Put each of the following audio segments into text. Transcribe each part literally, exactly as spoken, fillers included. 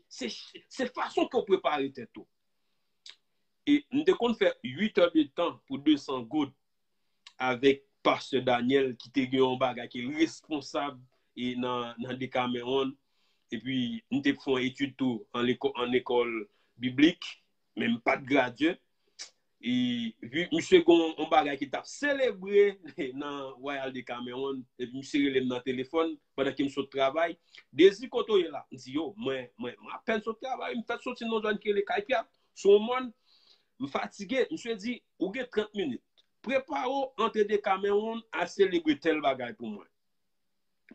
se, se fason ke w prepare tèt ou. E m te konn fè uit è de tan pou de san goud avèk pastè Daniel ki te gen yon bagay ki responsab e nan, nan Decameron. Epi m te fè yon etid tou an lekò-, an lekòl biblik, men m pa t gradye. E, epi misye gen yon bagay ki t ap selebre nan Royal Decameron. Epi misye rele m nan telefòn pandan ke m sot travay. Dezi, kote w ye la? M di, yo, mwen, mwen, mwen apèn sot travay, m fèk soti nan zòn ki rele Kay Pyat, sou yon mòn, m fatige. Misye di, ou gen trant minit. Prepare w, antre Decameron, al selebre tèl bagay pou mwen.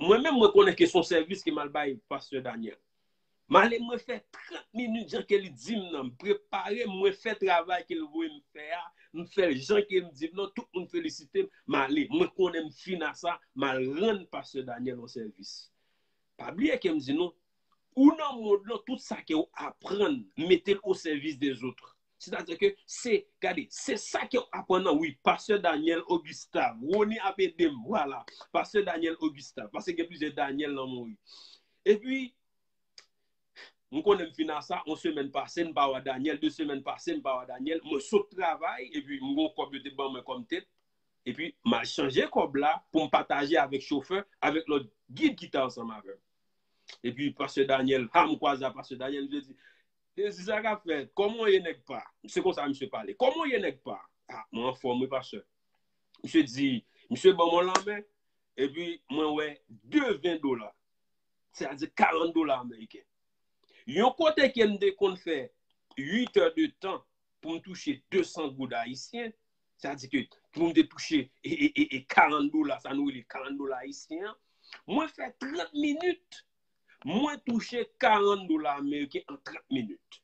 Mwen menm, mwen konnen ke se yon sèvis ke m al bay pastè Daniel. M ale, mwen fè trant minit jan ke li di m nan. M prepare, mwen fè travay ke l voye m fè a. M fè l jan ke l di m nan. Tout moun felisite m. M ale, mwen konnen m fin a sa. M al rann pastè Daniel yon sèvis. Pa bliye ke m di nou, ou nan mond lan, tout sa ke w aprann, mete l o sèvis dezòt. Sètadi ke se, gade, se sa ke w aprann nan, wi, pastè Daniel Augustin, Rony ap ede m, vwala, pastè Daniel Augustin, paske gen plizyè Daniel nan mouri. Epi, m konnen m fin a sa, yon semèn pase, m pa wè Daniel, de semèn pase, m pa wè Daniel, mwen sot travay, epi m gon kòb yo te ban mwen kòm tèt, epi m al chanje kòb la pou m pataje avèk chofè, avèk lòt gid ki te ansanm avè m. Epi pastè Daniel, ha, m kwaze a pastè Daniel, misye di, Dezi, sa k ap fèt? Kòman w ye, nèg pa? Se konsa misye pale. Kòman w ye, nèg pa? Ah, mwen anfòm, wi, pastè. Misye di, misye ban mwen lanmen, epi mwen wè de ven dola. Sètadi karant dola ameriken. Yon kote ke m te konn fè uit è de tan pou m touche de san goud ayisyen, sètadi ke pou m te touche e, e, e, e karant dola, sa nou rele karant dola ayisyen an, mwen fè trant minit, mwen touche karant dola ameriken an trant minit.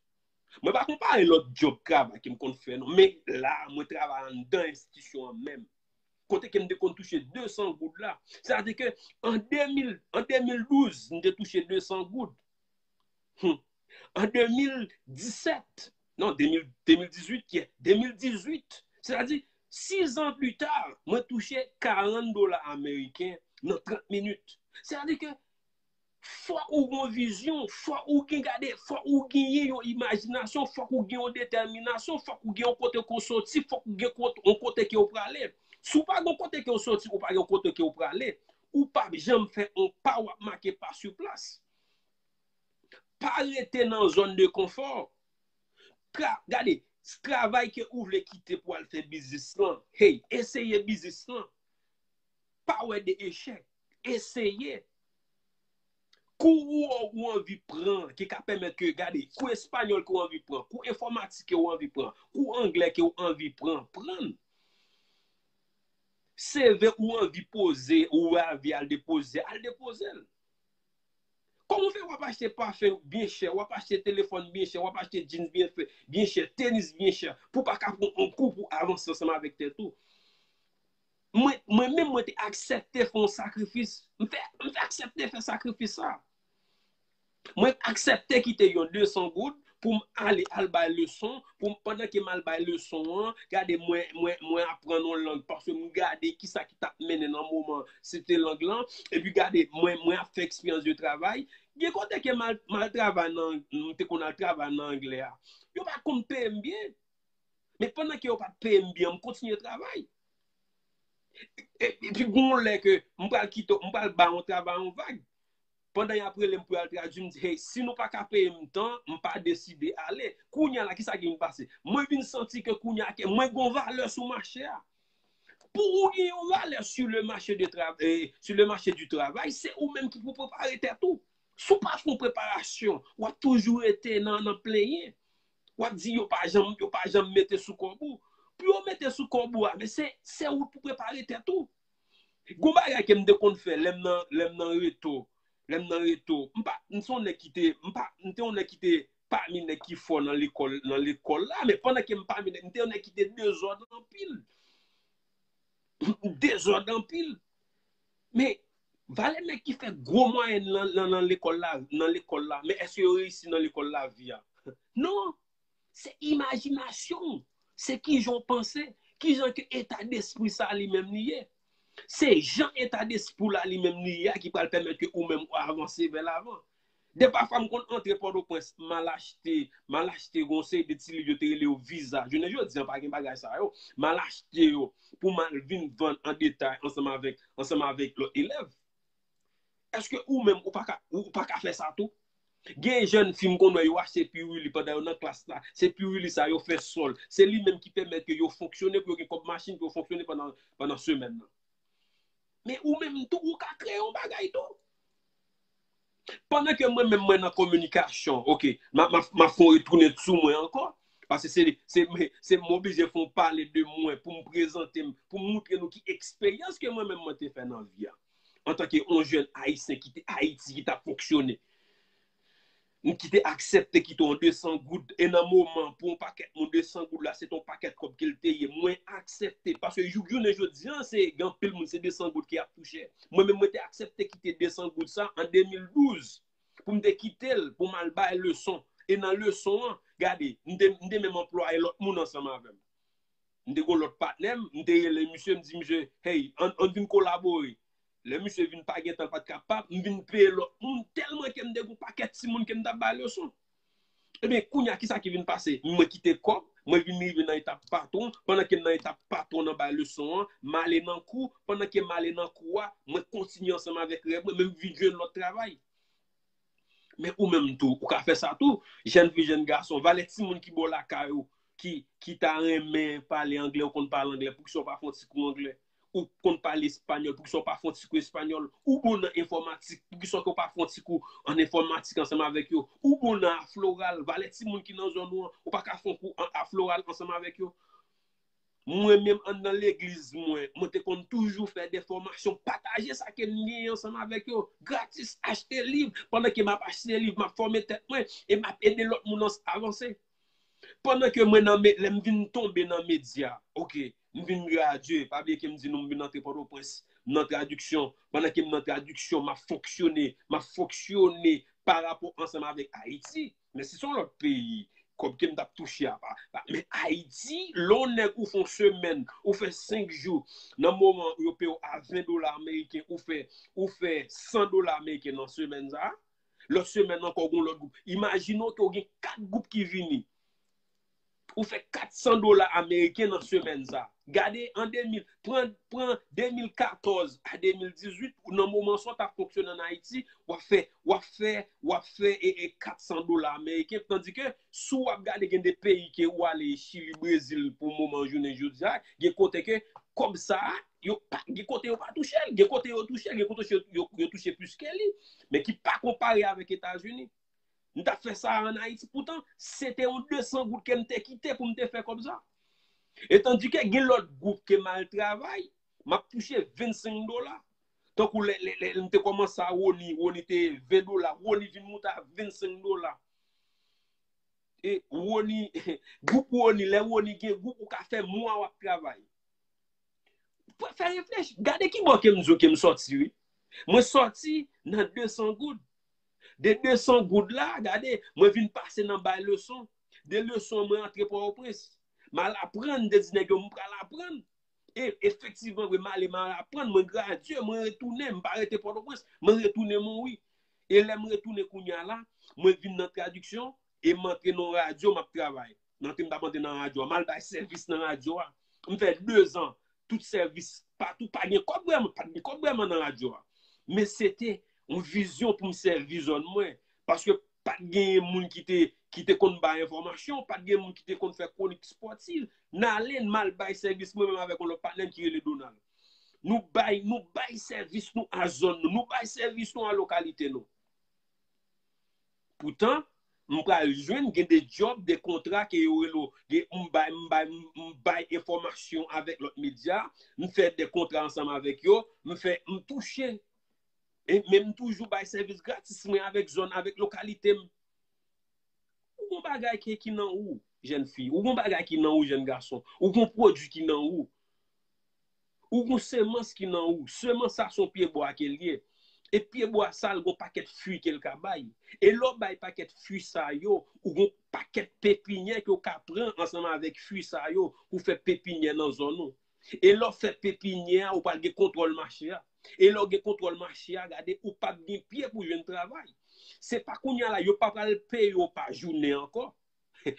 Mwen pa konpare lòt djòb travay ke m konn fè, non, men la, mwen travay anndan enstitisyon an menm. Kote ke m te konn touche de san goud la. Sètadi ke an de mil, an de mil douz, m te touche de san goud. Hmm. An de mil disèt, non, de mil, de mil dizuit, ki de mil dizuit. Sètadi, sis an pli ta, mwen touche karant dola ameriken nan trant minit. Sètadi ke fòk ou gen yon vizyon, fòk ou gen, gade, fòk ou genyen yon imajinasyon, fòk ou gen yon detèminasyon, fòk ou gen yon kote ke w soti, fòk ou gen kote, yon kote ke w prale. Si w pa gen yon kote ke w soti, ou pa gen yon kote ke w prale, ou p ap janm fè yon pa, w ap make pa sou plas. Pa rete nan zòn de konfò. Tra-, gade, travay ke ou vle kite pou al fè biznis lan, hey, eseye biznis lan. Pa wè de echèk. Eseye. Kou ou, ou anvi pran, ki ka pèmèt ke, gade, kou espanyòl ke ou anvi pran, kou enfòmatik ke ou anvi pran, kou anglè ke ou anvi pran, pran l. C V ou anvi poze, ou anvi al depoze, al depoze l. Kòman w fè w ap achte pafen byen chè, w ap achte telefòn byen chè, w ap achte jeans byen fè, byen chè, tenis byen chè, pou w pa ka pran yon kou pou avanse ansanm avèk tèt ou? Mwen, mwen menm, mwen te aksepte fè yon sakrifis. M fè, m fè aksepte fè sakrifis sa. Mwen aksepte kite yon de san goud pou m ale al bay leson, pou m, pandan ke m al bay leson an, gade mwen, mwen, mwen aprann yon lang, paske m gade kisa ki t ap mennen nan moman, se te lang lan, epi gade mwen, mwen ap fè eksperyans de travay. Gen kote ke m al, m al travay nan, m te konn al travay nan anglè a. Yo pa t konn peye m byen. Men pandan ke yo pa t peye m byen, m kontinye travay. E, epi gen yon lè ke m pral kite, m pral ba yon travay yon vag. Pandan y ap rele m pou y al tradui, m di, hey, si nou pa ka peye m tan, m pa deside ale. Kounye a la, kisa ki vin pase? Mwen vin santi ke kounye a, ke mwen gen yon valè sou mache a. Pou ou gen yon valè sur le marché de tra-, eh, sur le marché du travail, se ou menm ki pou prepare tèt ou. Si w pa fè yon preparasyon, w ap toujou rete nan, nan plenyen. W ap di yo pa janm, yo pa janm mete sou kòb ou. Pou yo mete sou kòb ou a, men se, se ou pou prepare tèt ou. Gon bagay ke m te konn fè lè m nan, lè m nan reto, lè m nan reto, m pa, m se yon nèg ki te, m pa, m te yon nèg ki te pami nèg ki fò nan lekòl, nan lekòl la, men pandan ke m pami nèg, m te yon nèg ki te dezòd anpil. Dezòd anpil. Men, valè nèg ki fè gwo mwayèn nan, nan, nan lekòl la, nan lekòl la, men èske yo reyisi nan lekòl lavi a? Non. Se imajinasyon w. Se kijan w panse, kijan ke eta despri sa li menm li ye. Se jan eta despri w la li menm li ye a ki pral pèmèt ke ou menm ou avanse vè lavan. Depafwa m konn antre Pòtoprens, m al achte, m al achte yon seri de ti liv yo te rele yo viza. Jounen jodi an, pa gen bagay sa yo. M al achte yo pou m al vin vann an detay ansanm avèk, ansanm avèk lòt elèv. Èske ou menm ou pa ka, ou pa ka fè sa tou? Gen jèn fi m konn wè yo achte pirili pandan yo nan klas la. Se pirili sa yo fè sòl. Se li menm ki pèmèt ke yo fonksyone, pou yo gen kòb machin, pou yo fonksyone pandan, pandan semèn nan. Men ou menm tou, ou ka kreye yon bagay tou. Pandan ke mwen menm mwen nan kominikasyon, ok, m ap, m ap, m ap fè yon retounen sou mwen ankò. Paske se, se, se m oblije fè yon pale de mwen pou m prezante m, pou m montre nou ki eksperyans ke mwen menm mwen te fè nan vi a. Antanke yon jèn ayisyen ki te Ayiti, ki t ap fonksyone. M ki te aksepte kite yon de san goud. E nan moman, pou yon pakèt moun, de san goud la, se te yon pakèt kòb ke l te ye. Mwen aksepte. Paske jouk jounen jodi an, se gen anpil moun, se de san goud ki ap touche. Mwen menm, mwen te aksepte kite de san goud sa an de mil douz. Pou m te kite l, pou m al bay leson. E nan leson an, gade, m te, m te menm anplwaye lòt moun ansanm avè m. M te gen lòt patnè m, m te rele misye, m di misye, hey, ann, ann vin kolabore. Lè misye vin pa gen tan, l pa t kapab, m vin peye lòt moun tèlman ke m te gen yon pakèt timoun ke m t ap bay leson. Ebyen, kounye a, kisa ki vin pase? Mwen kite kòb, mwen vin rive nan etap patwon. Pandan ke m nan etap patwon nan bay leson an, m ale nan kou. Pandan ke m ale nan kou a, mwen kontinye ansanm avèk rèv mwen, men m vin jwenn lòt travay. Men ou menm tou, ou ka fè sa tou. Jèn fi, jèn gason, valè timoun ki bò lakay ou, ki, ki ta renmen pale anglè, ou konn pale anglè, poukisa w pa fè yon ti kou anglè? Ou konn pale espanyòl, poukisa w pa fè yon ti kou espanyòl? Ou bon nan enfòmatik, poukisa w pa fè yon ti kou an enfòmatik ansanm avèk yo? Ou bon nan afloral, valè timoun ki nan zòn ou an, ou pa ka fè yon kou an afloral ansanm avèk yo? Mwen menm anndan legliz mwen, mwen te konn toujou fè de fòmasyon, pataje sa ke m genyen ansanm avèk yo, gratis, achte liv, pandan ke m ap achte liv, m ap fòme tèt mwen, e m ap ede lòt moun ans-, avanse. Pandan ke mwen nan me-, lè m vin tonbe nan medya, ok, m vin gradye, pa bliye ke m di nou m vin antre Pòtoprens, m nan tradiksyon, pandan ke m nan tradiksyon, m ap fonksyone, m ap fonksyone pa rapò ansanm avèk Ayiti, men si se yon lòt peyi, kòb ke m t ap touche a pa, pa, men Ayiti, lè yon nèg ou fè yon semèn, ou fè senk jou, nan moman yo peye w a ven dola ameriken, ou fè, ou fè san dola ameriken nan semèn sa a, lòt semèn ankò, gen lòt gwoup. Imajine w ke w gen kat gwoup ki vini. Ou fè kat san dola ameriken nan semèn sa. Gade an de mil, pran, pran de mil katòz a de mil dizuit, ou nan moman sa w t ap fonksyone ann Ayiti, w ap fè, w ap fè, w ap fè, e, e, kat san dola ameriken. Tandike, si w ap gade, gen de peyi ke ou ale, Chili, Brezil, pou moman jounen jodi a, gen kote ke kòb sa a, yo pa, gen kote yo pa touche l, gen kote yo touche l, gen kote yo, yo, yo touche plis ke li, men ki pa konpare avèk Etazini. M t ap fè sa ann Ayiti, poutan, se te yon de san goud ke m te kite pou m te fè kòb sa. E tandike gen lòt gwoup ke m al travay, m ap touche vennsenk dola. Tankou lè, lè, lè m te kòmanse a Woni, Woni te ven dola, Woni vin moute a vennsenk dola. E Woni, gwoup Woni, lè Woni gen gwoup, ou ka fè mwa w ap travay. Fè reflechi. Gade ki bò ke m di w ke m sòti, wi. Mwen sòti nan de san goud. De de san goud la, gade, mwen vin pase nan bay leson. De leson, mwen antre Pòtoprens. M al aprann, m te di nèg yo, m pral aprann. E efektivman, vre, m ale, m al aprann, mwen gradye, mwen retounen, m pa rete Pòtoprens, mwen retounen Monwi. E lè m retounen kounye a la, mwen vin nan tradiksyon, e m antre nan radyo, m ap travay. M antre, m t ap antre nan radyo a, m al bay sèvis nan radyo a. M fè de zan, tout sèvis, patou, pa gen kòb vrèman, pa t gen kòb vrèman nan radyo a. Men se te yon vizyon pou m sèvi zòn mwen. Paske pa t genyen moun ki te, ki te konn bay enfòmasyon, pa t gen moun ki te konn fè kwonik espòtiv. N ale, m al bay sèvis mwen menm avèk yon lòt patnè m ki rele Donald. Nou bay, nou bay sèvis nou a zòn nou, nou bay sèvis nou a lokalite nou. Poutan, m pral jwenn gen de djòb, de kontra ke yo rele w, gen, m bay, m bay, m, m bay enfòmasyon avèk lòt medya, m fè de kontra ansanm avèk yo, m fè, m touche. E men m toujou bay sèvis gratis mwen avèk zòn, avèk lokalite m. Ou gon bagay ki, ki nan ou, jèn fi. Ou gon bagay ki nan ou, jèn gason. Ou gon pwodui ki nan ou. Ou gon semans ki nan ou. Semans sa se yon pyebwa ke l ye. E pyebwa sa, l gon pakèt fwi ke l ka bay. E lè w bay pakèt fwi sa yo, ou gon pakèt pepinyè ke w ka pran ansanm avèk fwi sa yo pou fè pepinyè nan zòn ou. E lè w fè pepinyè a, ou pral gen kontwòl mache a. E lè w gen kontwòl mache a, gade, ou p ap gen pye pou jwenn travay. Se pa kounye a la, yo pa pral peye w pa jounen ankò.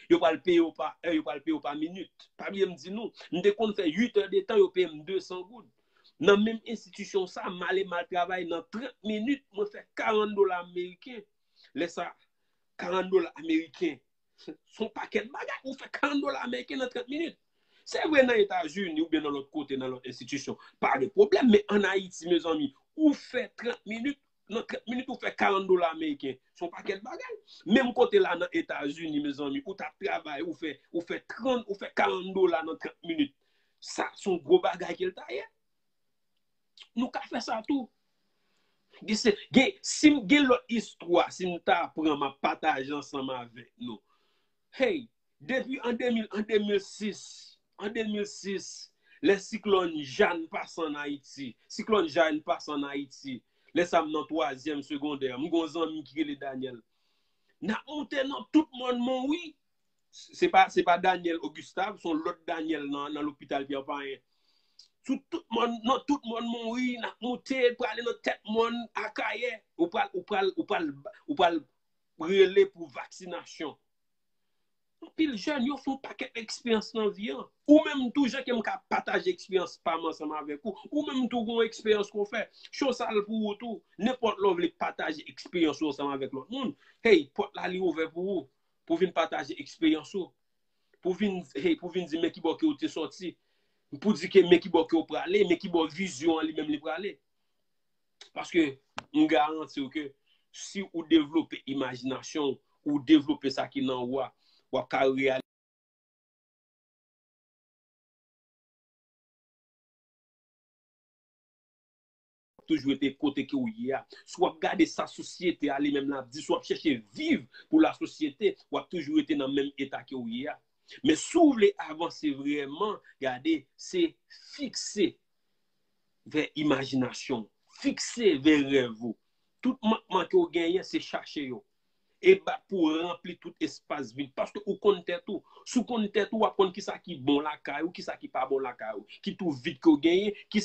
Yo pral peye w pa è, yo pral peye w pa minit. Pa bliye m di nou, m te konn fè uit è de tan, yo peye m de san goud. Nan menm enstitisyon sa, m ale m al travay nan trant minit, mwen fè karant dola ameriken. Lè sa, karant dola ameriken, se yon pakèt bagay, ou fè karant dola ameriken nan trant minit. Se vre nan Etazini oubyen nan lòt kote, nan lòt enstitisyon, pa gen pwoblèm, men ann Ayiti, mezanmi, ou fè trant minit, nan trant minit ou fè karant dola ameriken. Se yon pakèt bagay. Menm kote la nan Etazini, mezanmi, ou t ap travay, ou fè, ou fè trant, ou fè karant dola nan trant minit. Sa, se yon gwo bagay ke l ta ye. Nou ka fè sa tou. Gen, se, gen, si m gen lòt istwa, si m ta pran, m ap pataje ansanm avèk nou. Hey, depi an de mil, an de mil sis, an de mil sis, lè siklòn Jeanne pase ann Ayiti, siklòn Jeanne pase ann Ayiti, lè sa m nan twazyèm segondè, m gon zanmi ki rele Daniel. N ap moute nan tout mòn Monwi. Se pa, se pa Daniel Augustave, se yon lòt Daniel nan, nan lopital Pierre Payen. Sou tout mòn, nan tout mòn Monwi, n ap moute, prale nan tèt mòn Akayè. Ou pral, ou pral, ou pral, ou pral rele pou vaksinasyon. Anpil jèn, yo fè yon pakèt eksperyans nan vi an. Ou menm tou, jan ke m ka pataje eksperyans pa m ansanm avèk ou, ou menm tou, gon eksperyans ke w fè. Cho sa l pou ou tou. Nenpòt lè w vle pataje eksperyans ou ansanm avèk lòt moun, hey, pòt la li ouvè pou ou, pou vin pataje eksperyans ou, pou vin, hey, pou vin di men ki bò ke w te sòti, pou di ke men ki bò ke w prale, men ki bò vizyon an li menm li prale. Paske m garanti w ke si ou devlope imajinasyon w, ou devlope sa ki nan ou a, w ap ka reyalize. Toujou rete kote ke w ye a. Si w ap gade sa sosyete a li menm l ap di, si w ap chèche viv pou lasosyete, w ap toujou rete nan menm eta ke w ye a. Men si w vle avanse vrèman, gade, se fikse vè imajinasyon w, fikse vè rèv ou. Tout mankman ke w genyen, se chache yo. E bat pou w ranpli tout espas vid. Paske ou konn tèt ou. Si w konn tèt ou, w ap konn kisa ki bon lakay ou, kisa ki pa bon lakay ou. Ki tou vid ke w genyen, kisa